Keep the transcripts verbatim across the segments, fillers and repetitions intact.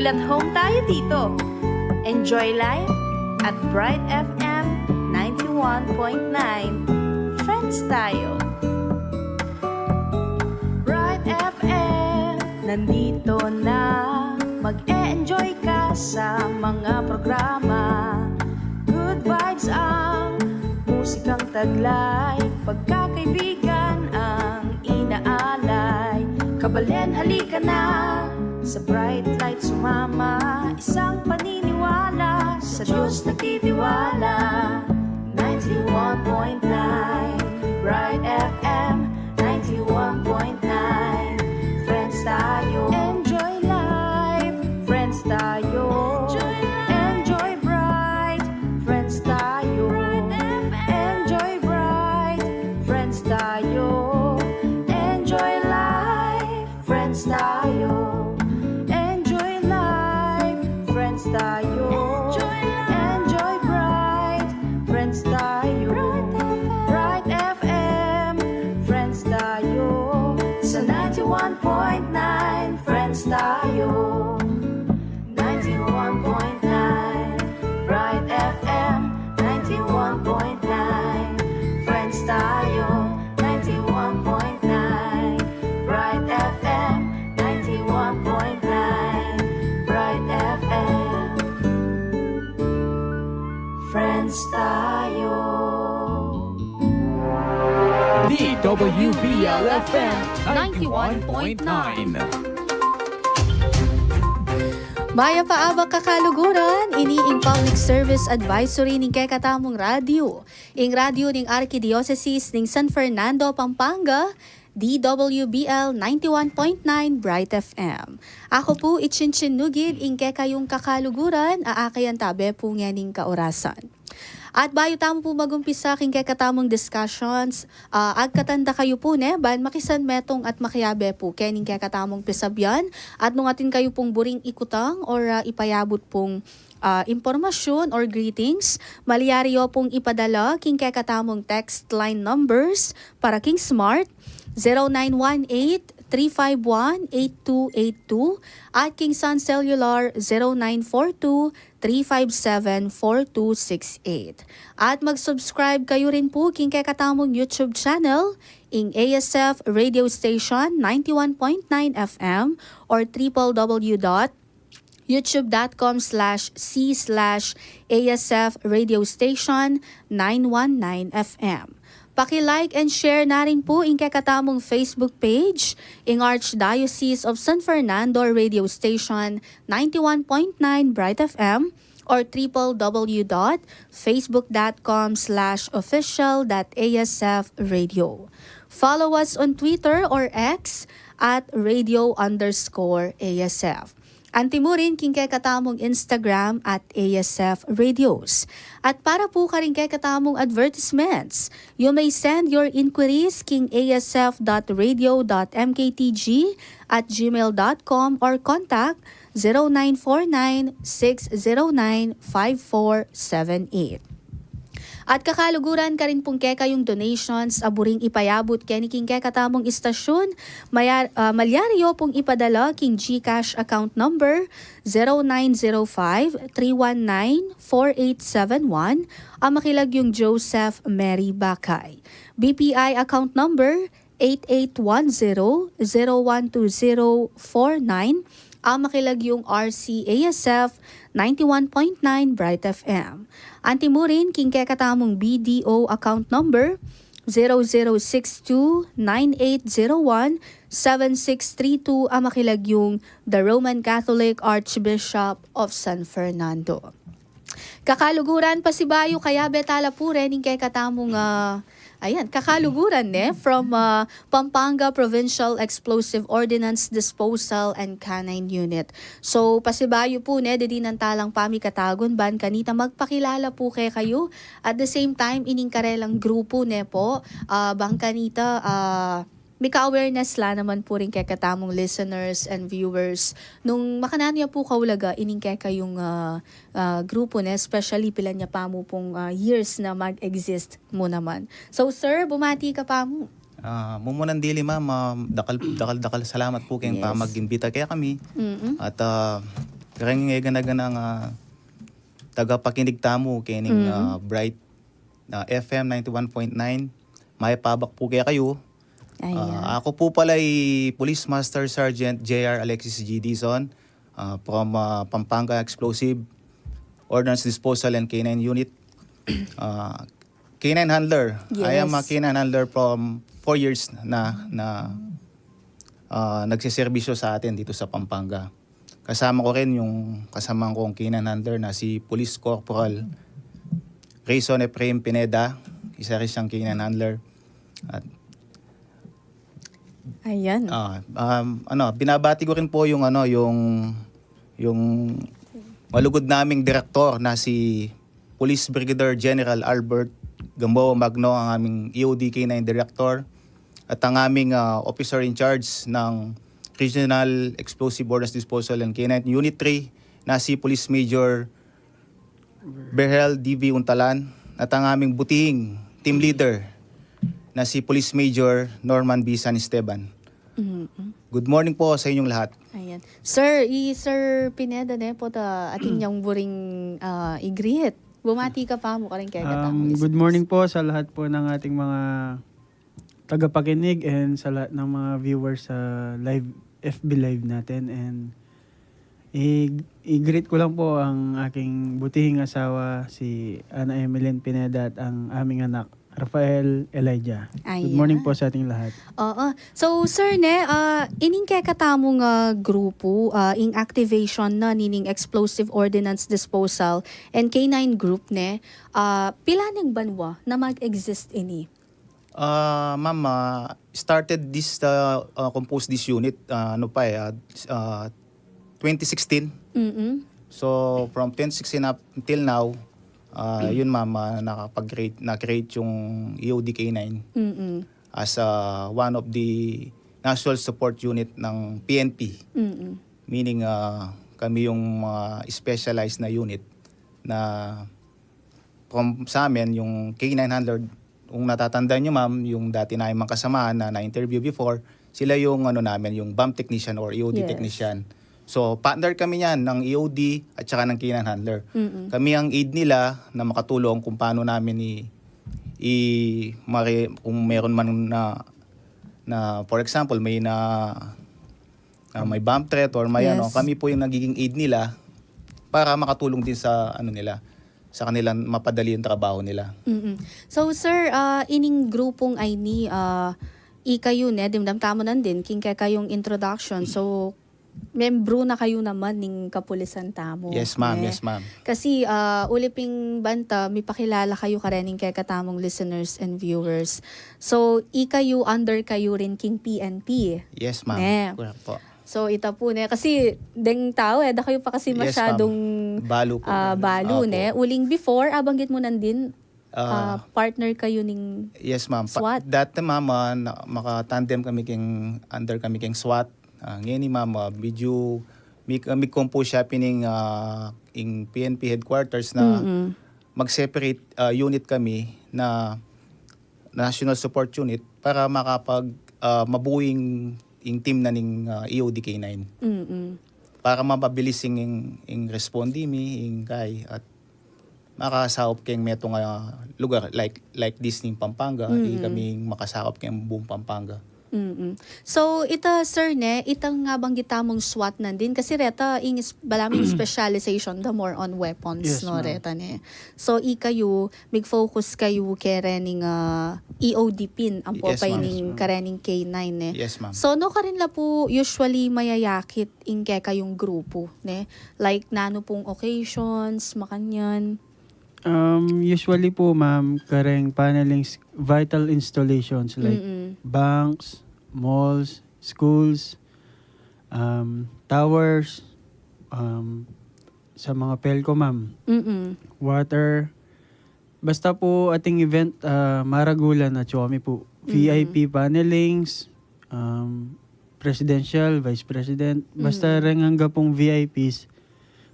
At home tayo dito. Enjoy life at Bright F M ninety-one point nine. Friends tayo. Bright F M, nandito na. Mag-e-enjoy ka sa mga programa. Good vibes ang musikang taglay. Pagkakaibigan ang inaalay. Kabalen, halika na. Sa bright light sumama, isang paniniwala, sa Diyos nagtitiwala. Ninety-one point nine Bright F M, ninety-one point nine. Friends tayo. Enjoy life. Friends tayo. Enjoy life. Enjoy bright. Friends tayo. Bright F M. Enjoy bright. Friends tayo. Enjoy life. Friends tayo. Enjoy life. Friends tayo. Enjoy life. Enjoy bright. Friends tayo. Bright F M. Bright F M. Friends tayo. Sa ninety-one point nine, friends tayo. Ninety-one point nine Bright F M, ninety-one point nine. Friends tayo, ninety-one point nine. Bright F M, ninety-one point nine. Bright F M. Friends tayo. D W B L F M ninety-one point nine. Mayap a abak, kakaluguran, ini ing public service advisory ning kekatamung radyo, ing radyo ning Arkidiosesis ning San Fernando, Pampanga, D W B L ninety-one point nine Bright F M. Aku pu i Chinchin Nugid, ing kekayung kakaluguran, a akayan tabe pu ngening kaorasan. At bayu tamu pu magumpisa king kekatamung discussions, ah, agkatan da kayu pu ne, ban makisan metung at makiabe pu kening kekatamung pisabyan, at nung atin kayu pung buring ikutang or, ah, ipayabut pung, ah, impormasyun or greetings, malyari yu pung ipadala king kekatamung text line numbers para king Smart, zero nine one eight, three five one, eight two eight two, at king Sun Cellular, zero nine four two, three five seven, four two six eight. At mag-subscribe kayu rin pu king kekatamung YouTube channel, ing A S F Radio Station ninety-one point nine F M or triple W dot youtube dot com slash C slash A S F Radio Station nine one nine F M. Paki-like and share na rin pu ing kekatamung Facebook page, ing Archdiocese of San Fernando Radio Station ninety-one point nine Bright F M, or triple W dot facebook dot com slash official dot A S F radio. Follow us on Twitter or X at radio underscore A S F. Anti mu rin king kekatamung Instagram at A S F Radios. At para pu karing kekatamung advertisements, you may send your inquiries king A S F dot radio dot M K T G at gmail dot com or contact zero nine four nine, six zero nine, five four seven eight. At kakaluguran, karin pung kekayung donations a buring ipayabut keni king kekatamung istasyun, mayar-, ah, malyari yu pung ipadala king GCash account number zero nine zero five, three one nine, four eight seven one, a makilagyung Joseph Mary Bakay. B P I account number eight eight one zero, zero one two zero four nine, a makilagyung R C A S F ninety-one point nine Bright F M. Anti mu rin king kekatamung B D O account number zero zero six two nine eight zero one seven six three two, a makilagyung The Roman Catholic Archbishop of San Fernando. Kakaluguran, pasibayu kayabe tala pu rening kekatamung, ah, ayan, kakaluguran ne, from, ah, Pampanga Provincial Explosive Ordnance Disposal and Canine Unit. So, pasibayu pu ne, didinan talang pamikatagun ban kanita magpakilala pu kekayu. At the same time, ining karelang grupu ne pu, ah, bang kanita, ah, mika-awareness la naman pu rin kekatamung listeners and viewers nung makananu ya pu kaulaga ining kekayung, ah, ah, grupu ne, especially pilan ya pa mu pung, ah, years na mag-exist mu naman. So, sir, bumati ka pa mu. Ah, mumunan dili, ma'am, ah, dakal, dakal, dakal salamat pu keng Yes. pamag-imbita kekami. Mm-mm. At, ah, Kareng e gana-ganang, ah, tagapakinig tamu kening, ah, Bright, ah, F M ninety-one point nine. Mayap a abak pu kekayu. Ah, aku pu pala i Police Master Sergeant J R Alexis G. Dizon, ah, from, ah, Pampanga Explosive Ordnance Disposal and K nine Unit. Ah, K nine handler. I am a K nine handler from four years na, na, ah, nagseserbisyo sa atin dito sa Pampanga. Kasama ko rin yung kasama kong K nine handler na si Police Corporal Rayson Ephraim Pineda, isa rin siyang K nine handler. At Ayan. Ah, um, ano, binabati ko rin po yung, ano, yung, yung malugod naming direktor na si Police Brigadier General Albert Gamboa Magno, ang aming E O D K nine Director, at ang aming, ah, Officer in Charge ng Regional Explosive Ordnance Disposal and K nine Unit three na si Police Major Berhel D V Untalan, at ang aming butihing team leader na si Police Major Norman B. San Esteban. Good morning po sa inyong lahat. Ayan. Sir, i Sir Pineda ne po ta atin yang buring, ah, i-greet. Bumati ka pa mu karing kekatamu. Um, good morning po sa lahat po ng ating mga tagapakinig and sa lahat ng mga viewers sa live, F B Live natin. And i- i-greet ko lang po ang aking butihing asawa, si Ana Emeline Pineda, at ang aming anak, Rafael Elijah. Good morning po sa ating lahat. Oo. So, sir, ne, ah, ining kekatamung, ah, grupu, ah, ing activation na nining explosive ordnance disposal and K nine group, ne, ah, pila neng banwa na mag-exist ini? Ah, ma'am, ah, started this, ah, ah, compose this unit, ah, ano pa eh, ah, s- ah, twenty sixteen. Mm-mm. So, from twenty sixteen up until now, ah, yun ma'am, ah, nakapag-create, na-create yung E O D K nine Mm-mm. as, ah, one of the national support unit ng P N P. Mm-mm. Meaning, ah, kami yung mga specialized na unit na from sa amin, yung K nine hundred, kung natatandaan nyo ma'am, yung dati namin mga kasamahan na na-interview before, sila yung ano namin, yung bomb technician or E O D Yes. technician. So, partner kami niyan ng E O D at saka ng K nine handler. Mm-mm. Kami ang aid nila na makatulong kung paano namin i, i mare, kung meron man na, na for example, may na, ah, may bomb threat or may Yes. ano, kami po yung nagiging aid nila para makatulong din sa ano nila, sa kanilang mapadali yung trabaho nila. Mm-mm. So, sir, ah, ining grupung ayni, ah, ikayu ne, dimdam tamu nandin, king kekayung introduction. So, membru na kayu naman ning kapulisan tamu, Yes, ma'am. ne? Yes, ma'am. Kasi, ah, uli ping banta, mipakilala kayu karening kekatamung listeners and viewers. So, ikayu, under kayu rin king P N P. Yes, ma'am. Ne. Correct po. So, ita pu ne. Kasi, deng tau, e da kayu pa kasi Yes, masyadung, ma'am. Balu po ah, namin. balu, Opo. Ne? Uling before, abanggit mu nandin, ah, Ah, partner kayu ning Yes, ma'am. Pa- SWAT. Dati, ma'am, ah, na- makatandem kami king, under kami king SWAT. Ah, ngeni, ma'am, ah, medyo mig, ah, migcompose siya pining, ah, ing P N P headquarters na Mm-mm. mag-separate, ah, unit kami na National Support Unit para makapag, ah, mabuo ing, ing team na ning, ah, E O D K nine. Mm-mm. Para mapabilis ing, ing, ing responde mi, ing kay, at makasaup keng metung a lugar like, like this ning Pampanga, di Mm-mm. kami makasaup keng buong Pampanga. Mm-mm. So, ita, sir, ne, itang nabanggit tamung SWAT nandin, kasi reta, ing is-, balamu ing specialization da more on weapons, Yes, no, ma'am. Reta, ne. So, ikayu, mig-focus kayu kerening, ah, E O D pin, ampo Yes, pa ma'am. ining karening K nine, ne. Yes, ma'am. So, no karin la pu usually mayayakit ing kekayung grupu, ne? Like, nanu pung occasions, makanyan. Um, usually po, ma'am, kareng paneling s- vital installations like Mm-mm. banks, malls, schools, um, towers, um, sa mga PELCO, ma'am, Mm-mm. water. Basta po ating event, ah, maragulan at kami po. V I P panelings, um, presidential, vice president. Basta Mm. reng angga pong V I Ps,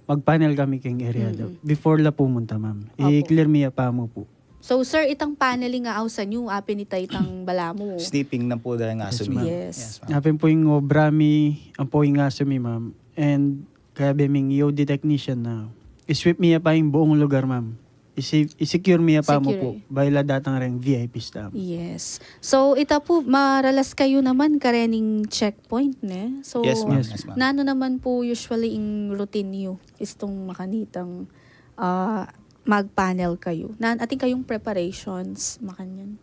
mag-panel kami keng area. Mm-mm. Before la pumunta, ma'am. Opo. I-clear mi ya pa mo po. So, sir, itang paneling a ausan yu, apin ita itang balamu. Snipping na po dahil nga Yes, sumi. ma'am. Yes. Yes, ma'am. Apin po yung obra mi, ang po yung aso mi, ma'am. And kayabe ming E O D technician na i-sweep mi ya pa ing buong lugar, ma'am. Isi-, i-secure mi ya pa mu Secure. po. Bayu la datang reng V I Ps tamu. Yes. So, ita pu, maralas kayu naman karening checkpoint, ne? So, Yes, ma'am. Yes. Yes, ma'am. nanu naman pu usually ing routine yu istung makanitang, ah, mag-panel kayu? Nan-, atin kayung preparations, makanyan?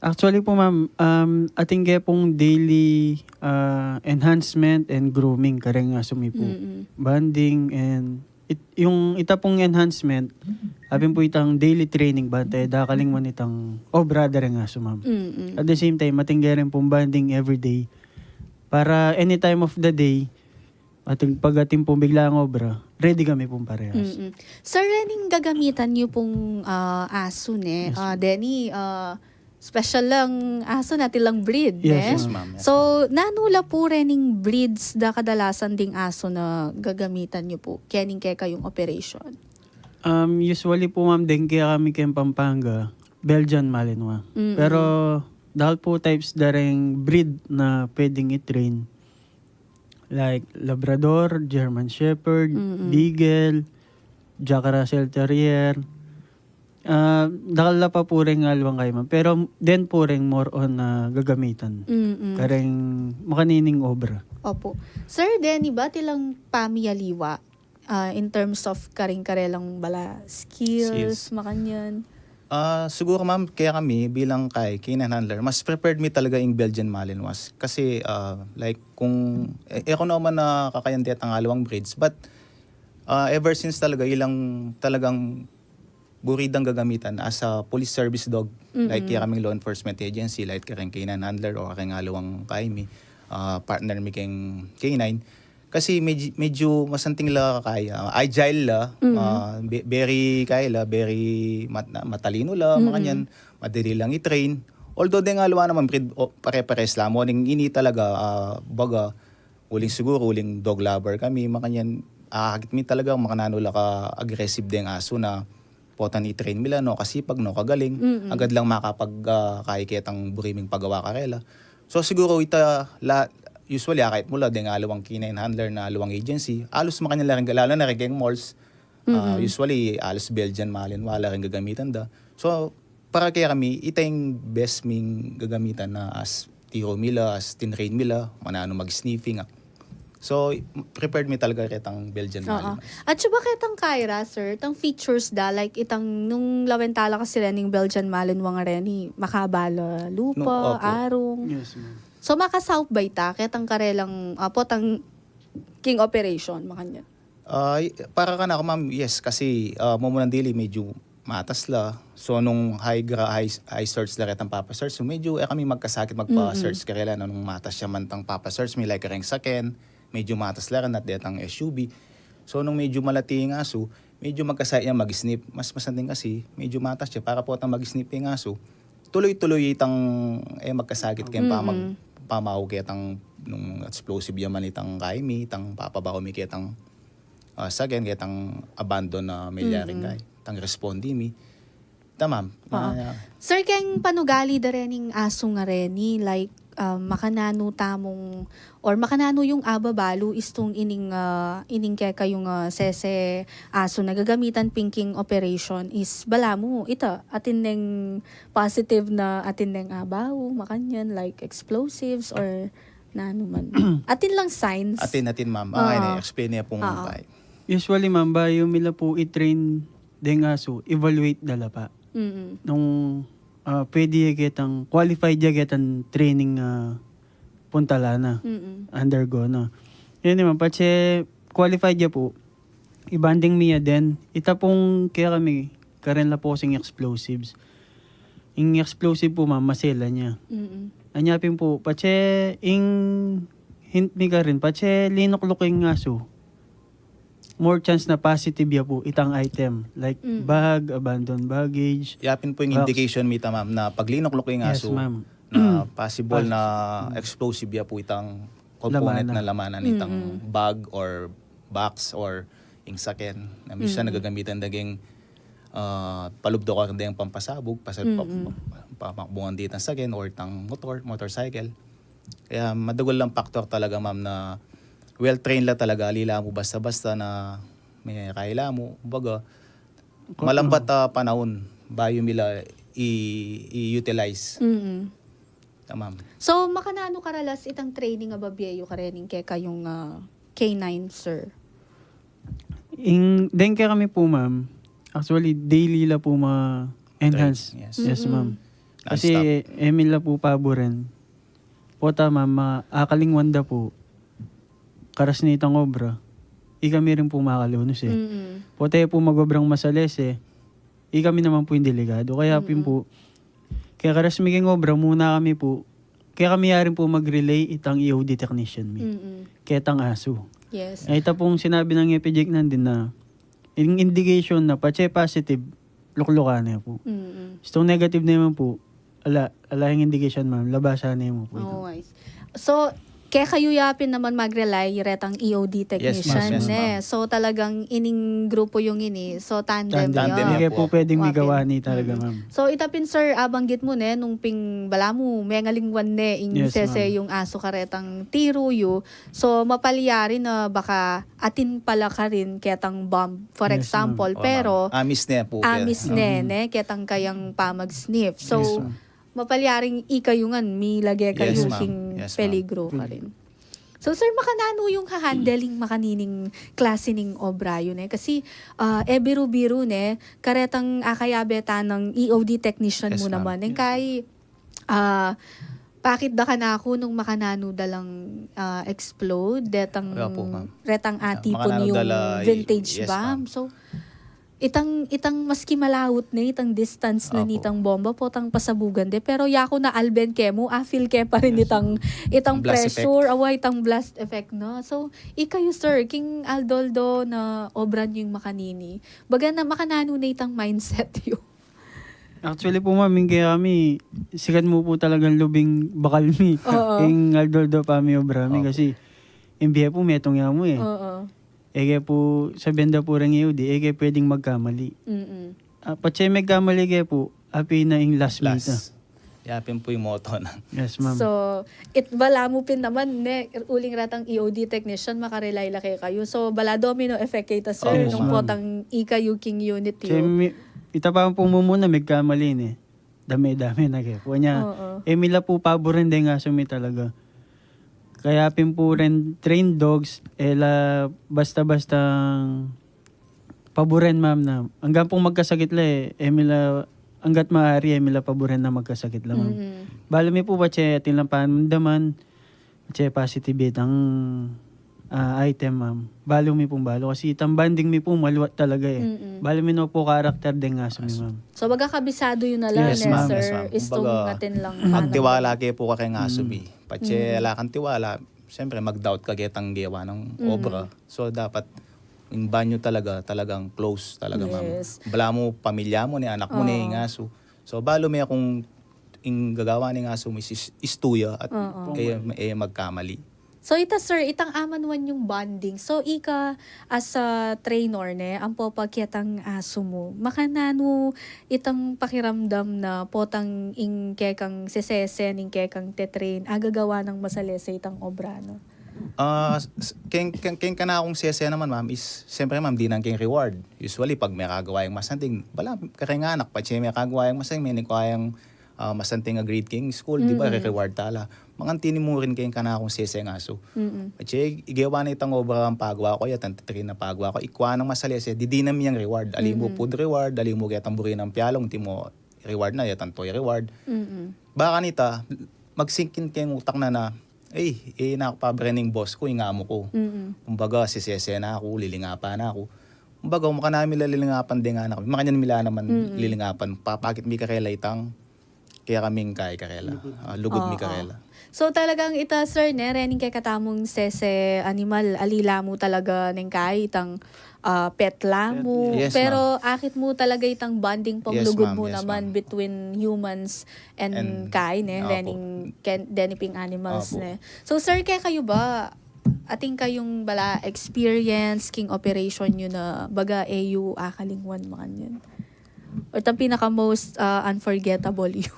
Actually po, ma'am, um, atin ke pung daily, ah, enhancement and grooming kareng asu mi po. Mm-mm. Bonding and it-, yung ita pung enhancement, apin po itang daily training, bante, dakaling man itang obra da reng asu, ma'am. Mm-mm. At the same time, atin ke rin pung bonding everyday. Para any time of the day, atin pag-atin pung biglang obra, ready kami pung parehas. Mm-mm. Sir, rening gagamitan yu pung, ah, asu, ne? Yes, Ah, ma'am. Denny, ah, special lang asu na, atin lang breed, Yes, ne? Yes, ma'am. ma'am. Yes, So, ma'am. nanu la pu rening breeds da kadalasan ding asu na gagamitan yu pu kening kekayung operation? Um, usually po, ma'am, deng kekami keng Pampanga, Belgian Malinois. Mm-mm. Pero, dahil po types da reng breed na pwedeng i-train. Like Labrador, German Shepherd, Mm-mm. Beagle, Jack Russell Terrier. Ah, dakal la pa pu reng aliwang kayman. Pero then pu reng more on, ah, gagamitan. Mm-mm. Kareng makanining obra. Opo. Sir Denny, ba, atin lang pamiyaliwa, ah, in terms of karing karelang bala skills, Skills. makanyan? Ah, siguro, ma'am, kaya kami bilang kay canine handler, mas prepared mi talaga ing Belgian Malinois. Kasi, ah, like, kung, e, e ko naman na kakayan detang aliwang breeds, but, ah, ever since talaga, ilang talagang buri dang gagamitan as a police service dog, Mm-mm. like, kaya kaming law enforcement agency, like, kareng canine handler o kareng aliwang kay mi, ah, partner mi keng canine. Kasi medyo, medyo masanting la kaya, agile la, Mm. ah, be-, very kaya la, very mat-, matalino la, Mm-mm. makanyan, madali lang i-train. Although, deng aliwa naman, breed, o, pare-pares la mu. Ning ini talaga, ah, baga, uling siguro, uling dog lover kami, makanyan, ah, akit mi talaga, makananu la ka-aggressive deng asu na, potang i-train mi la, no kasipag, no kagaling, Mm-mm. agad lang makapag, ah, kaya ketang buri ming pagawa karela. So, siguro ita la, usually, akit mu la, deng aliwang canine handler na aliwang agency, alus makanyan la ring, lalo na ring keng malls, ah, Mm-mm. usually, alus Belgian Malinois la ring gagamitan da. So, para kaya kami, ita ing best ming gagamitan na as tiro mi la, as tinrain mi la, mananu mag-sniffing, ah. So, prepared mi talaga ketang Belgian Oo. Malinois. At saka ketang Kyra, sir, tang features da, like, itang nung lawen tala kasi rening Belgian Malinois nga reni, makaba la lupa, No, opo. arung. Yes, ma'am. So, makasaup ba ita, ketang karelang, apo, tang king operation, makanyan? Ah, y-, para kanaku, ma'am, yes, kasi, ah, mumunang dili, medyo matas la. So, nung high gra-, high, high search la ketang papa-search, so medyo, e kami magkasakit magpa-search Mm-mm. karela, no, nung matas ya man tang papa-search mi, like, kareng saken, medyo matas la rin at detang S U V. So, nung medyo malati ing asu, medyo magkasakit ya mag-sniff. Mas masanting kasi, medyo matas ya, para potang mag-sniff ing asu, tuloy-tuloy itang, e, magkasakit keng pamag-, Mm-mm. pamaw ketang nung explosive ya man itang kay mi, itang papabaw mi ketang, ah, saken, ketang abandon na milyaring Mm-mm. kay, itang responde mi. Tamam. Oo. Ah, Sir, keng panugali da rening asu nga reni, like, ah, makananu tamung, or makananu yung ababalu istung ining, ah, ining kekayung, ah, sese asu na gagamitan pin king operation is balamu, ita, atin neng positive na, atin neng abaw, makanyan, like explosives or nanu man. Atin lang signs. Atin, atin, ma'am. Oo. Ah, ini, explain niya pong Oo. kay. Usually, ma'am, bayu mi la pu i-train deng asu, evaluate da la pa. Mm-mm. Nung, ah, pwede ya ketang, qualified ya ketang training, ah, puntalan na, Mm-mm. undergo na. Yan, ma'am, patse qualified ya pu, i-banding mi ya din. Ita pung kaya kami, karen la pu kasing explosives. Ing explosive pu, ma'am, maselan ya. Mm-mm. Anya pin pu, patse ing hint mi karin, patse linukluk ing asu, more chance na positive ya pu itang item, like Mm. bag, abandoned baggage, Yapin pu ing box. indication mi, tamam, na pag linukluk ing Yes, asu ma'am. na possible na Pos- explosive ya pu itang component Lamanan. na lamanan itang Mm-mm. bag or box or ing saken. Na minsan Mm-mm. nagagamitan da king, ah, palubduk da king pampasabug, pasal pa-, Mm-mm. pa-, pamakbungan da itang saken or itang motor, motorcycle. Kaya madagul lang factor talaga, ma'am, na well-trained la talaga, ali la mu basta-basta na mekaila mu, kumbaga, malambat a panaun bayu mi la i-, i-utilize. Mm. Tamam. So, makananu karalas itang training a bibie yu karening kekayung, ah, K nine, sir? Ing, deng kekami pu, ma'am, actually, daily la pu ma-enhance. Train, yes. Yes, ma'am. Kasi, e mi la pu paburen. Pota, ma'am, ma-, akalingwan da pu. Karas na itang obra. Ikami rin pu makalunus, e. Pota, e pu mag-obrang masalese. Ikami naman pu ing delikadu. Kaya pin pu, kekaras mi king obra, muna kami pu, kekami yarin pu mag-relay itang E O D technician mi. Ketang asu. Yes. Ay, ita pung sinabi nang Epijik nandin na, ing indication na patse positive, luklukan ne pu. Itang negative naman pu, ala, ala ing indication, ma'am, labasan ne mu pu ita. Oh, I see. So, kekayu ya pin naman mag-rely retang E O D technician, yes, ma'am. So, talagang ining grupo yung ini. So, tandem. Tandem ya. Hindi pu pwedeng migawa ni talaga, ma'am. So, ita pin, sir, abanggit mu ne, nung pin balamu, mengalingwan ne ing sese yung asu karetang tiru yu. So, mapalyarin na baka atin pala karin ketang bomb, for example, pero amis ne pu, amis ne, ne, ketang kayang pamag-sniff. So, mapalyaring ikayu ngan, milage kayu king peligro karin. So, sir, makananu yung ha-handling makanining klase ning obra yu, ne? Kasi, ah, e biru-biru, ne, karetang akayabe ta nang E O D technician mu naman. Neng kai, ah, pakit da kanaku nung makananu da lang, ah, explode, detang, retang atipun yung vintage bomb. So, itang, itang maski malaut ne itang distance na nitang bomba, potang pasabugan de. Pero yaku na alben kemu, a-feel ke pa rin itang, itang pressure, awa, itang blast effect na. So, ikayu, sir, king aldo-aldo na obra yu ing makanini, baga na makananu na itang mindset yu? Actually pu, ma'am, ing kekami, sikat mu pu talagang lubing bakal mi. Oo. Ing aldo-aldo pamiobra mi kasi ing bie pu metung ya mu, e. Oo. E ke pu, sabian da pu reng E O D, e ke pwedeng magkamali. Mm-mm. Ah, patse magkamali ke pu, apin na ing last mi ita. Last. Ya pin pu ing motto na. Yes, ma'am. So, it, balamu pin naman, ne, uling retang E O D technician, makarely la kekayu. So, bala domino effect ke ita, sir, nung potang ikayu king unit yu. Kasi mi-, ita pa pung mumuna, magkamali ne. Dame-dame na ke pu. Anya, e mi la pu paburen deng asu mi talaga. Kaya pin pu reng trained dogs, e la basta-bastang paburen, ma'am, na. Anggang pung magkasakit la, e, e mi la, anggat maari, e mi la paburen na magkasakit la, ma'am. Mm-mm. Balu mi pu patse atin lang panamdaman, patse positive itang, ah, item, ma'am. Balu mi pung balu. Kasi itang bonding mi pu, maluat talaga, e. Mm-mm. Balu mi no pu karakter deng asu mi, ma'am. So, baga kabisadu yu na la, ne, sir? Yes, ma'am. Yes, ma'am. Istung atin lang panamdaman. Kumbaga, magtiwala ke pu kareng asu mi. Patse ala kang tiwala, siyempre, mag-doubt ka ketang gewa nang obra. So, dapat ing bond yu talaga, talagang close talaga, ma'am. Yes. Balamu pamilya mu ne, anak mu ne, ing asu. So, balu me kung ing gagawan ning asu mu is, is tuya at e, e magkamali. So, ita, sir, itang amanuan yung bonding. So, ika as a trainer, ne, ampo pa ketang asu mu, makananu itang pakiramdam na potang ing kekang sesese ning kekang te-train, agagawa nang masalese itang obra, no? Ah, s-, s-, keng, keng, keng kanakung sese naman, ma'am, is, siyempre, ma'am, dinan keng reward. Usually, pag mekagawa yang masanting, bala, kareng anak, patse mekagawa yang masanting, menikuha yang, ah, masanting a grade keng school, di ba, re-reward ta la. Mangan tinimu rin keng kanakung seseng asu. Mm-mm. Patse, igewa na itang obra ang pagawa ku, yatang te-train a pagawa ku, ikua nang masalese, didinan mi yang reward. Ali mu food reward, ali mu ketang buri nang pialung, tinimu reward na, yatang toy reward. Mm-mm. Baka nita, mag-sink in keng utak na na, "Ay, e, naku pa bren ing boss ku, ing amu ku." Mm-mm. Kumbaga, sesese na ku, lilingapan na ku. Kumbaga, makananu mi la lilingapan deng anak mi. Makanyan mi la naman lilingapan. Papakit mi karela itang, kaya kaming kai karela. Ah, lugud mi karela. So, talagang ita, sir, ne, rening kekatamung sese animal, ali la mu talaga neng kai itang, ah, pet la mu. Yes, ma'am. Pero akit mu talaga itang bonding panglugud mu naman between humans and kai, ne, rening, ken, deni ping animals, ne. So, sir, kekayu ba, atin kayung bala experience king operation yu na baga e yu akalingwan makanyan? Or itang pinaka most, ah, unforgettable yu?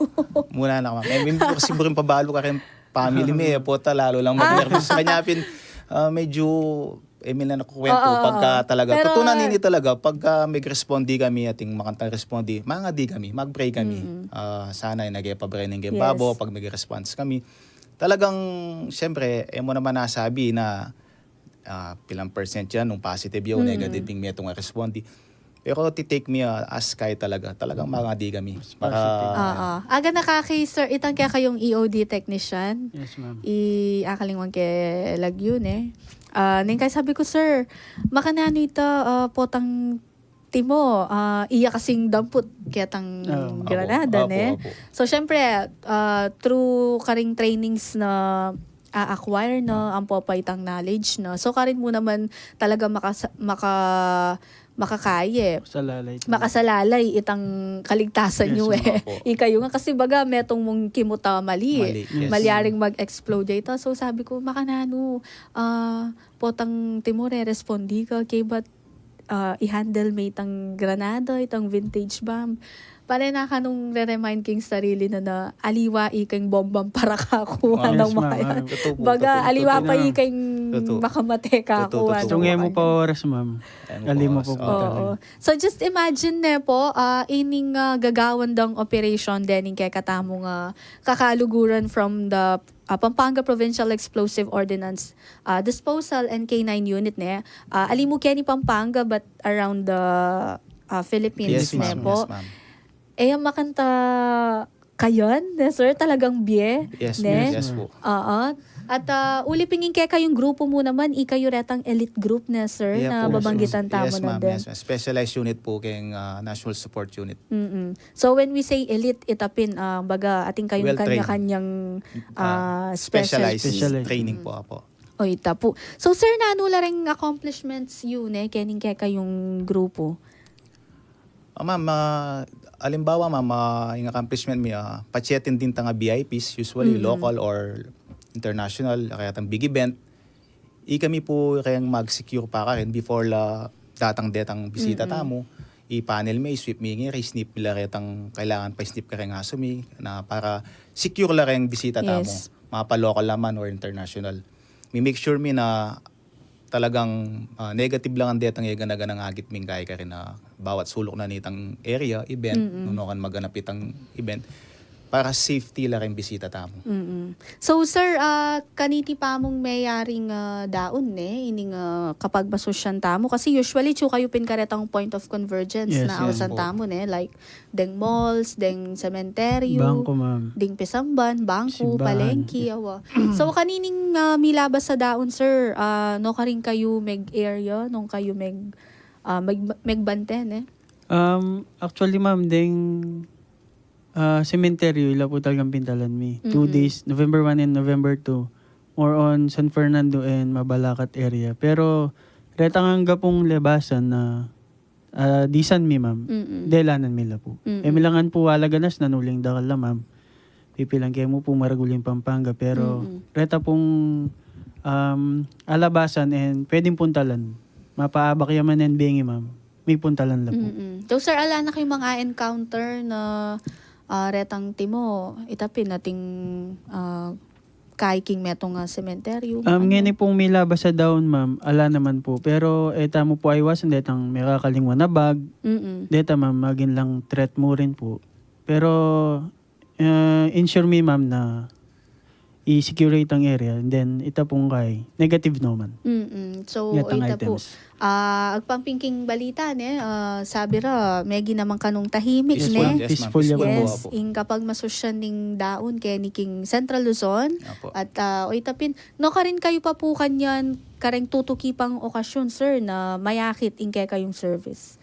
Muna na, ma'am. E, minsan kasi buring pabalu kareng family mi, e, pota, lalu lang magnerbyos. Kanya pin, Ah, medyo, eh, may na nakukwento, oo, pagka talaga, pero tutunan ini talaga, pagka may respondi kami, ating makantang respondi, mangadi kami, mag-pray kami. Mm. Ah, sana ay nagepabrening keng babo, yes, pag may response kami. Talagang, siyempre, eh, mo naman nasabi na, ah, pilang percent yan, nung positive yun, mm, negative yung metong respondi. Pero titake mi, ah, as kaya talaga. Talagang mangadi kami. Mas para positive. Oo. Aga na ka kay sir, itang kaya kayong E O D technician. Yes, ma'am. I akalingwan kay Lagyu, ne? Ah, ning kaya sabi ko, sir, makananu ita, ah, potang timo, ah, iya kasing damput, ketang, um, granada, opo, ne? Opo. So, syempre, ah, through karing trainings na a-acquire, no, ampo pa itang knowledge, no. So, karin mu naman talaga makasa-, maka-, makakaya. Makasalalay talaga. Makasalalay itang kaligtasan yu, eh. Yes, ma'am. Opo. Ikayu nga kasi baga metong mung kimuta mali, eh. Mali, yes. Malyaring mag-explode ita. So, sabi ko, makananu, ah, potang timo re-respondi ka, kay ba't, ah, i-handle me itang granada, itang vintage bomb? Pare na kanung re-remind king sarili na, na aliwa i keng bombang para kaku, ah, anong, yes, ma'am, makayan. Ah, totoo po, baga, totoo, aliwa totoo pa i keng makamate kaku, totoo, totoo, anong makayan. Tunge mu pa oras, ma'am. Aliwa pa oras. Oo. So, just imagine ne po, ah, ining, ah, gagawan dang operation dening kekatamung, ah, kakaluguran from the, ah, Pampanga Provincial Explosive Ordnance, ah, Disposal and K nine Unit, ne? Ah, ali mu keni Pampanga, but around the, ah, Philippines, ne po? Yes, ma'am. Yes, ma'am. E ya makanta kayan, ne, sir? Talagang bie, ne? Yes, ma'am. Yes po. Oo. At, ah, uli pin ing kekayung grupu mu naman, ikayu retang elite group, ne, sir, na babanggitan tamu nandin. Yes, ma'am. Yes, ma'am. Specialized unit po keng, ah, National Support Unit. Mm-mm. So, when we say elite, ita pin, ah, baga, ating kayung kanya-kanyang, ah, specialized training po, apo. O, ita po. So, sir, nanu la reng accomplishments yu, ne, kening kekayung grupu? Ah, ma'am, ah, alimbawa, ma'am, ah, ing accomplishment mi, ah, patse atin din tang V I Ps, usually local or international, kaya tang big event. Ikami po kayang mag-secure pa karin before la datang detang bisita tamu. I-panel mi, i-sweep mi ngeni, i-sniff mi la retang kailangan pa i-sniff kareng asu mi, na para secure la reng bisita tamu. Yes. Mapa-local la man or international. Mi-make sure mi na talagang, ah, negative la ngan detang e gana-ganang agit ming kaya karin na bawat suluk na nitang area, event, nung nukarin maganap itang event, para safety la reng bisita tamu. Mm-mm. So, sir, ah, kaniti pa mung meyaring, ah, daun, ne, ining, ah, kapagmasusyan tamu? Kasi usually, atsu kayu pin karetang point of convergence na ausan tamu, ne? Like, deng malls, deng sementeryo, bangku, ma'am, deng pisamban, bangku, simbahan, palengke, awa. So, kanining, ah, milabas a daun, sir, ah, nukarin kayu meg-area, nung kayu meg-, ah, meg-, megbante, ne? Um, actually, ma'am, deng, ah, sementeryo, ila po talagang pintalan mi. Two days, November one and November two, more on San Fernando and Mabalacat area. Pero, retang angga pung lebasan na ah, disan mi, ma'am. Mm-mm. Delanan mi la pu. Mm-mm. E mi la ngan pu alaganas nanu ling dakal la, ma'am. Pipilan ke mu pu maragul ing Pampanga, pero reta pung, um, alabasan and pwedeng puntalan. Mapaabak ya man and bengi, ma'am. May puntalan la pu. Mm-mm. So, sir, ala na kayu mang a-encounter na, ah, retang timo, ita pin ating, ah, kay king metung a sementeryo, um, ngeni pung milabas a daun, ma'am, ala naman pu. Pero e tamu pu aiwasan detang mekakalingwan a bag. Mm-mm. Deta, ma'am, maging lang threat mu rin pu. Pero, eh, ensure mi, ma'am, na i-secure itang area, and then ita pung kay negative no man. Mm-mm. So, detang ita pu, items. Ah, agpang pin king balita, ne, ah, sabi ra, megi naman kanung tahimik, ne? Peaceful, yes, ma'am. Peaceful ya, ma'am. Yes, ing kapagmasusyan ning daun keni king Central Luzon. Apo. At, ah, o ita pin, nukarin kayu pa pu kanyan kareng tutuki pang okasyon, sir, na mayakit ing kekayung service?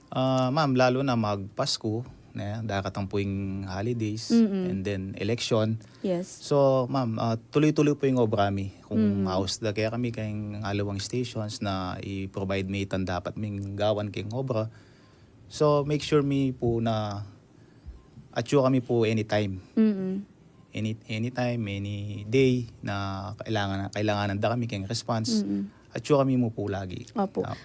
Ah, ma'am, lalu na magPasku, ne, daratang pu ing holidays, mm-mm, and then election. Yes. So, ma'am, ah, tuloy-tuloy pu ing obra mi. Kung, mm-mm, maus da kaya kami keng aliwang stations na i-provide mi itang dapat ming gawan keng obra. So, make sure mi pu na atsu kami pu anytime. Mm-mm. Any, anytime, any day na kailangan, kailanganan da kami keng response. Mm-mm. Atsu kami mu pu lagi. Opo. Ah.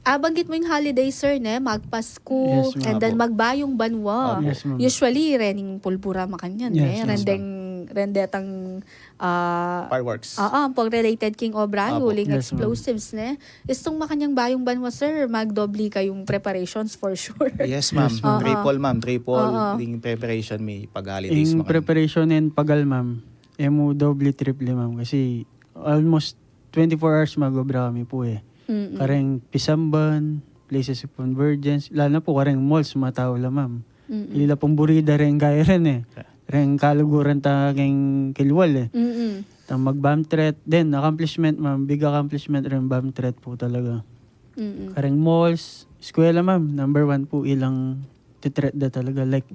Ah, banggit mu ing holiday, sir, ne? MagPasku, yes, ma'am, and then apo, magBayung Banwa. Opo. Yes, ma'am. Usually, rening pulbura makanyan, yes, ne? Ma'am. Rendeng ren detang, ah, Fireworks. Oo, ampong related king obra yu, Apo. uling Yes, ma'am. explosives, ne? Istung makanyang bayung banua, sir, magdobli kayung preparations for sure. Yes, ma'am. Yes, ma'am. Triple, ma'am. Triple Oo. Ing preparation mi pag holidays, Ing ma'am. Preparation and pagal, ma'am, e mu doble triple, ma'am, kasi almost twenty-four hours mag-obra kami po, eh. Mm-mm. Kareng pisamban, places of convergence, lalo na po kareng malls, matau la, ma'am. Mm-mm. Ili la pung buri da reng kaya rin, eh. Reng kaluguran ta keng kilwal, eh. Mm-mm. Tang mag-bomb threat. Then, accomplishment, ma'am. Big accomplishment rin bomb threat po talaga. Mm-mm. Kareng malls, eskwela, ma'am. Number one po, ilang titreat da talaga. Like,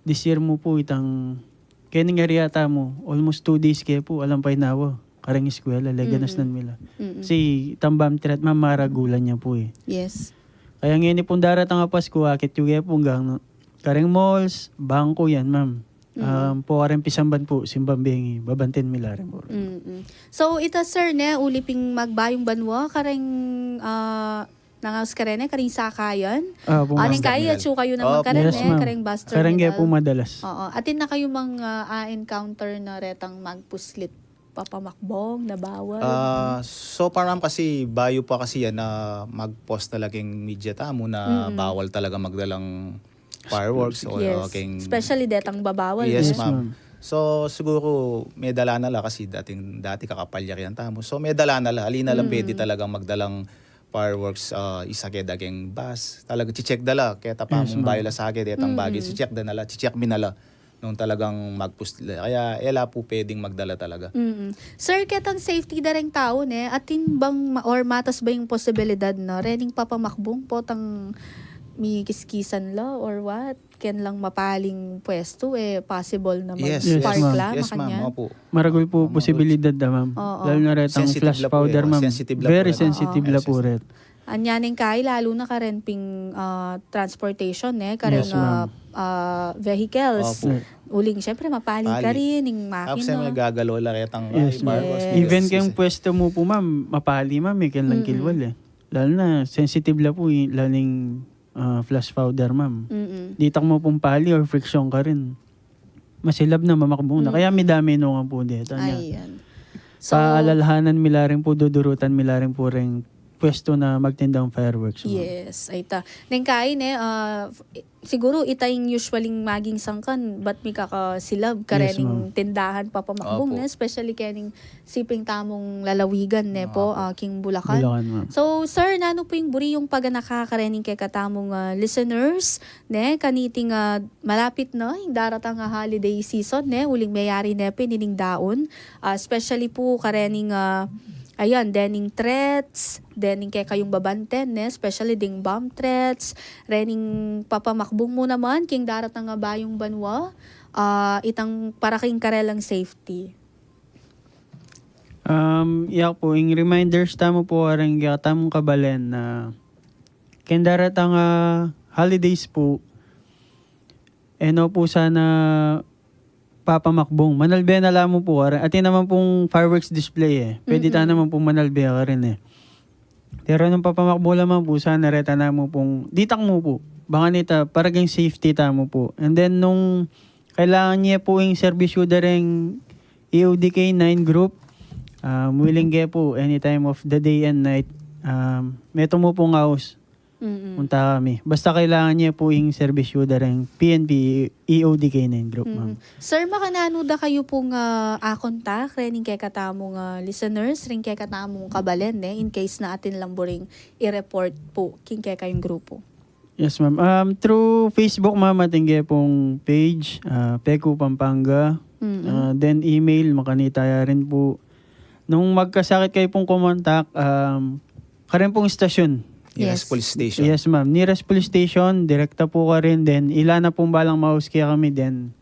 this year mu po, itang, kening area tamu, almost two days ke po, alang painawa. Kareng eskwela, leganas Mm-mm. nan mila. Mm-mm. Kasi, itang bomb threat, ma'am, maragulan ya po, eh. Yes. Kaya ngeni pung daratang a Pasko, akit yu ke po, gang, kareng malls, bangko yan, ma'am. Mm. Um, po kareng pisamban po, simbang bengi, babanten mila rin po. Mm-mm. So, ita, sir, ne, uli ping magbayung banua, kareng, ah, nangaus karen, ne, kareng sakayan. Ah, po, Ah, ma'am. neng kaya, atsu kayu naman Opo. karen, Yes, ne, ma'am. kareng bus Kareng ke terminal. po madalas. Oo. Atin na kayu mang, ah, a-encounter na retang magpuslit, papamakbong, na bawal? Ah, so far, ma'am, kasi bayu pa kasi yan na mag-post na laging media tamu na Mm. bawal talaga magdalang fireworks o Yes. keng Especially detang babawal, Yes, ne? Yes, ma'am. ma'am. So, siguro, may dala na la kasi dating, dati kakapalyar yan tamu. So, may dala na la. Alin na lang Mm. pwede talagang magdalang fireworks, ah, isakay da keng bus. Talaga, chicheck da la. Keta pa Yes, mung ma'am. bayu la sakay, detang Mm. bayu, chicheck da na la. Chicheck mi na la nung talagang magpuslit. Kaya, e la pu pwedeng magdala talaga. Mm. Sir, ketang safety da reng tau, ne, atin bang ma- or matas ba ing posibilidad na rening papamakbong potang mikiskisan la or what? Ken lang mapaling pwestu, e, possible na Yes, Yes, mag-spark ma'am. la, Yes, ma'am. makanyan. Opo. Maragul po Ang posibilidad da, ma'am. Oo. Lalo na retang Sensitive flash la po powder, yan. ma'am. Sensitive la Very po yan. sensitive Oo. la po ret. Anya ning kai, lalo na karen ping, ah, transportation, ne, karen, Yes, ma'am. ah, ah, vehicles. Opo. Uling, syempre, mapali Pali. ka rin, ning Tapos makina. may gagalo la retang Yes, ma'am. fireworks. Yes. Even keng pwesto mu po, ma'am, mapali, ma'am, e, ken lang Mm-mm. kilwal, e. Lalo na, sensitive la po, e, lalo ning, ah, flash powder, ma'am. Mm-mm. Ditak mu pung pali or friction ka rin, masilab na, mamakbong na. Mm. Kaya mi dami nung po deta niya. Ayan. So, Paalalahanan mi la rin po, dudurutan mi la rin po reng pwesto na magtindang fireworks, ma'am. Yes, ay ta. Neng kai, ne, ah, f- siguro ita ing usualing maging sangkan, ba't mi kakasilab Yes, karening ma'am. tindahan papamakbong, Opo. ne? Especially kening siping tamung lalawigan, ne, Opo. po, ah, king Bulacan. Bulacan, ma'am. So, sir, nanu po ing buri yung paganaka karening kekatamung, ah, listeners, ne? Kaniting, ah, malapit na ing daratang, ah, holiday season, ne? Uling meyari ne pin ining daun. Ah, especially po karening, ah, ayan, dening threats, dening kekayung babanten, ne? Especially ding bomb threats, rening papamakbong mu naman king daratang a bayung banua, ah, itang para king karelang safety. Um, ya po, ing reminders tamu po, kareng kekatamung kabalen na keng daratang a holidays po, e no po sana papamakbong. Manalbe na la mu po, kareng, atin naman pung fireworks display, e. Pwede ta Mm-mm. naman pung manalbe karin, e. Pero nung papamakbong la mu po, sana reta na mu pung, ditak mu po. Baka nita, para keng safety tamu po. And then, nung kailangan ye po ing serbisyu da reng E O D K nine group, um, willing ke po, any time of the day and night, um, metung mu pung aus, Mm-mm. punta kami. Basta kailangan ye po ing serbisyu da reng P N P E O D K nine group, ma'am. Mm. Sir, makananu da kayu pung, ah, a-contact rening kekatamung, ah, listeners, ring kekatamung kabalen, ne, in case na atin lang buring i-report po king kekayung grupo? Yes, ma'am. Um, through Facebook, ma'am, atin ke pung page, ah, Peku Pampanga. Mm-mm. Ah, then email, makanita ya rin po. Nung magkasakit kayu pung kumontak, um, karin pung istasyon. Yes, Yes. police station. Yes, ma'am. Nearest police station, direkta po karin. Then, ila na pung balang maus kekami. Then,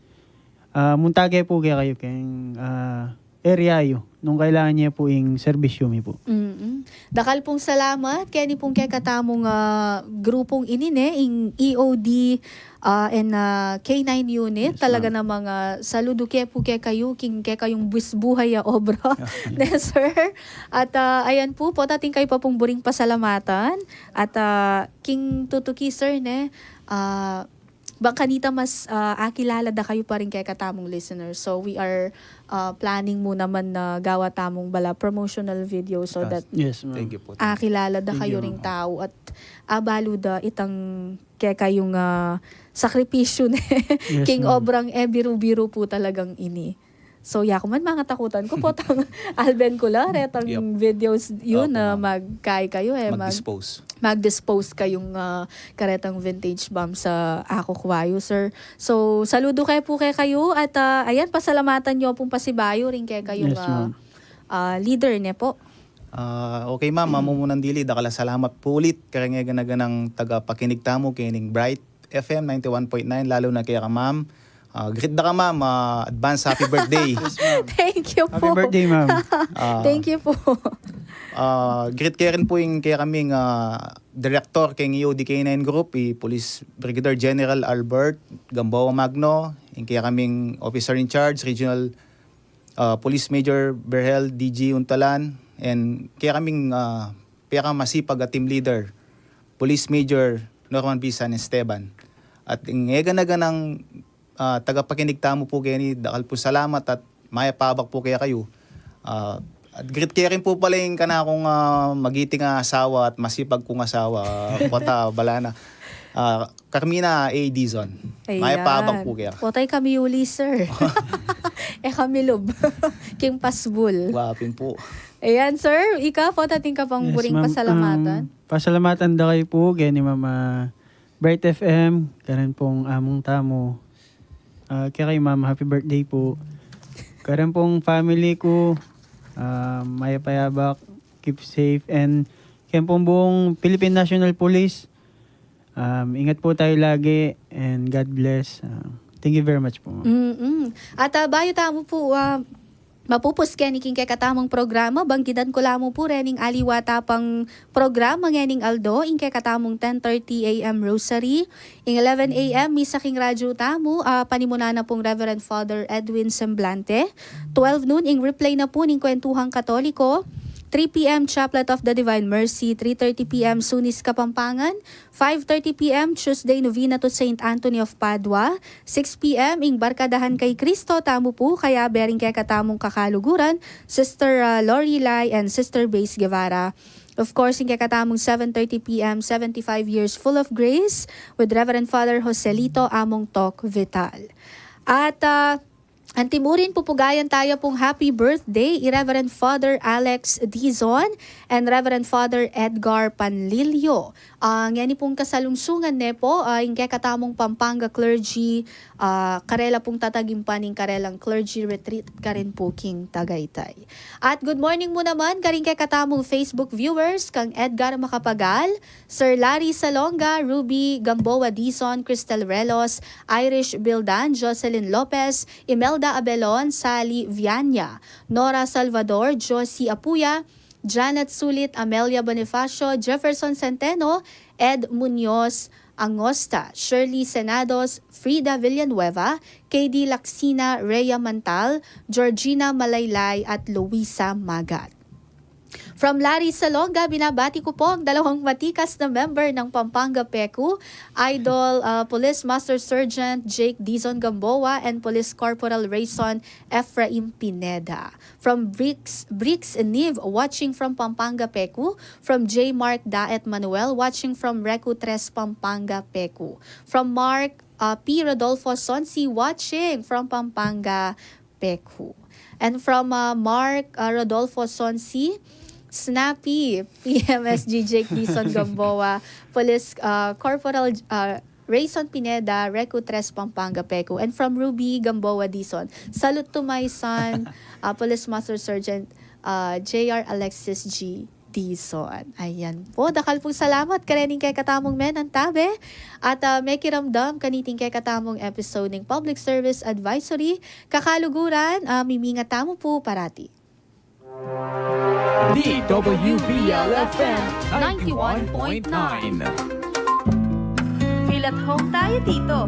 ah, munta ke po kekayu, keng, ah, area yu. Nung kailangan ye po ing serbisyu mi po. Mm-mm. Dakal pung salamat keni pung kekatamung, ah, grupung ini, ne, ing E O D, ah, and, ah, K nine unit. Yes, Talaga ma'am. Namang, ah, saludu ke po kekayu, king kekayung buwis buhay a obra. Ne, sir? At, ah, ayan po, pota atin kayu pa pung buring pasalamatan. At, ah, king tutuki, sir, ne, ah, bang kanita mas, ah, akilala da kayu pa rin kekatamung listeners. So we are, ah, planning mu naman na gawa tamung bala promotional video so that Yes, ma'am. Thank you po. akilala da Thank kayu you, ring ma'am. tau at abalu da itang kekayung, ah, sakripisyu ne. Yes, King ma'am. obrang e biru-biru pu talagang ini. So, yaku man mangatakutan ku pu tang Alben ku la, retang Yep. videos yun Opo, na ma'am. magkai kayu e, mag- Mag-dispose. mag-dispose kayung, ah, karetang vintage bomb sa Ako Kuayu, sir. So, saludo ke pu kekayu at, ah, ayan, pasalamatan yu pung pasibayu rin kekayung, Yes, ah, ma'am. ah, leader ne pu. Ah, okay, ma'am. Mamumunan dili, dakal a salamat pu ulit kareng e gana-ganang tagapakinig tamu kening Bright F M ninety-one point nine, lalu na keka ma'am. Ah, greet da ka, ma'am. Ah, advance happy birthday. Thank you Happy po. Birthday, ma'am. Ah, Thank you po. Ah, greet ke rin pu ing kekaming, ah, director keng E O D K nine Group, i Police Brigadier General Albert Gamboa Magno, ing kekaming officer in charge, Regional, ah, Police Major Berhel D G Untalan, and kekaming, ah, pekamasipag a team leader, Police Major Norman B. San Esteban. At ing e gana-ganang, ah, tagapakinig tamu pu keni, dakal pu salamat at mayap a abak pu kekayu. Ah, at greet ke rin pu pala ing kanakung, ah, magiting a asawa at masipag kung asawa, ah, pota bala na. Ah, Carmina A. Dizon. Mayap a abak pu keka. Potay kami uli, sir. E kami lub. King pasbul. Guaping pu. Ayan, sir. Ika, pota atin ka pang Yes, buring ma'am. pasalamatan. Um, pasalamatan da kayu pu keni Ma'am, ah, Bright F M, karen pung among tamu. Ah, kekayu, Ma'am, happy birthday pu. Karen pung family ku, ah, mayap a abak, keep safe, and karen pung buong Philippine National Police. Um, ingat pu tayu lagi, and God bless. Ah, thank you very much pu, Ma'am. Mm-mm. At, ah, bayu tamu pu, ah, mapupus keni king kekatamung programa, banggitan ku la mu pu rening aliwa ta pang programa ngening aldo, ing kekatamung ten thirty A M Rosary, ing eleven A M misa king radyu tamu, ah, panimunan na pung Reverend Father Edwin Semblante, twelve noon ing replay na pu ning Kwentuhang Katoliko, three P M Chaplet of the Divine Mercy, three thirty P M Sunis Kapampangan, five thirty P M Tuesday Novena to Saint Anthony of Padua, six P M ing Barkadahan kay Kristo tamu pu, kayabe ring kekatamung kakaluguran, Sister, ah, Lorelai and Sister Base Guevara. Of course, ing kekatamung seven thirty P M, seventy-five Years Full of Grace with Reverend Father Joselito Among Tok Vital. At, ah, antimurin pupugayan tayu pung happy birthday i Reverend Father Alex Dizon and Reverend Father Edgar Panlilio. Ah, ngeni pung kasalungsungan ne pu, ah, ing kekatamung Pampanga clergy, ah, karela pung tatagimpan ing karelang clergy retreat karin pu king Tagaytay. At good morning mu naman karing kekatamung Facebook viewers, kang Edgar Macapagal, Sir Larry Salonga, Ruby Gamboa Dizon, Cristel Relos, Irish Bildan, Jocelyn Lopez, Imelda Abelon, Sally Viana, Nora Salvador, Josie Apuya, Janet Sulit, Amelia Bonifacio, Jefferson Centeno, Ed Munoz Angosta, Shirley Senados, Frida Villanueva, K D Lacsina, Rhea Mantal, Georgina Malaylay, at Luisa Magat. From Larry Salonga, binabati ku po ang dalawang matikas na member ng Pampanga PECU, Idol, ah, Police Master Sergeant Jake Dizon Gamboa and Police Corporal Rayson Ephraim Pineda. From Bricks, Bricks Niv, watching from Pampanga PECU. From J Mark Daet Manuel, watching from Recu Tres Pampanga PECU. From Mark, ah, P Rodolfo Sonsi, watching from Pampanga PECU. And from, ah, Mark, ah, Rodolfo Sonsi, Snappy, P M S G Jake Dizon Gamboa, Police, ah, Corporal, ah, Rayson Pineda, Recu Tres Pampanga PECU. And from Ruby Gamboa Dizon, salute to my son, ah, Police Master Sergeant, ah, J R Alexis G Dizon. Ayan po. Dakal pung salamat karening kekatamung menantabe. At, ah, mekiramdam kaniting kekatamung episode ning Public Service Advisory. Kakaluguran, ah, mimingat tamu pu parati. D W B L F M ninety-one point nine. Feel at home tayo dito.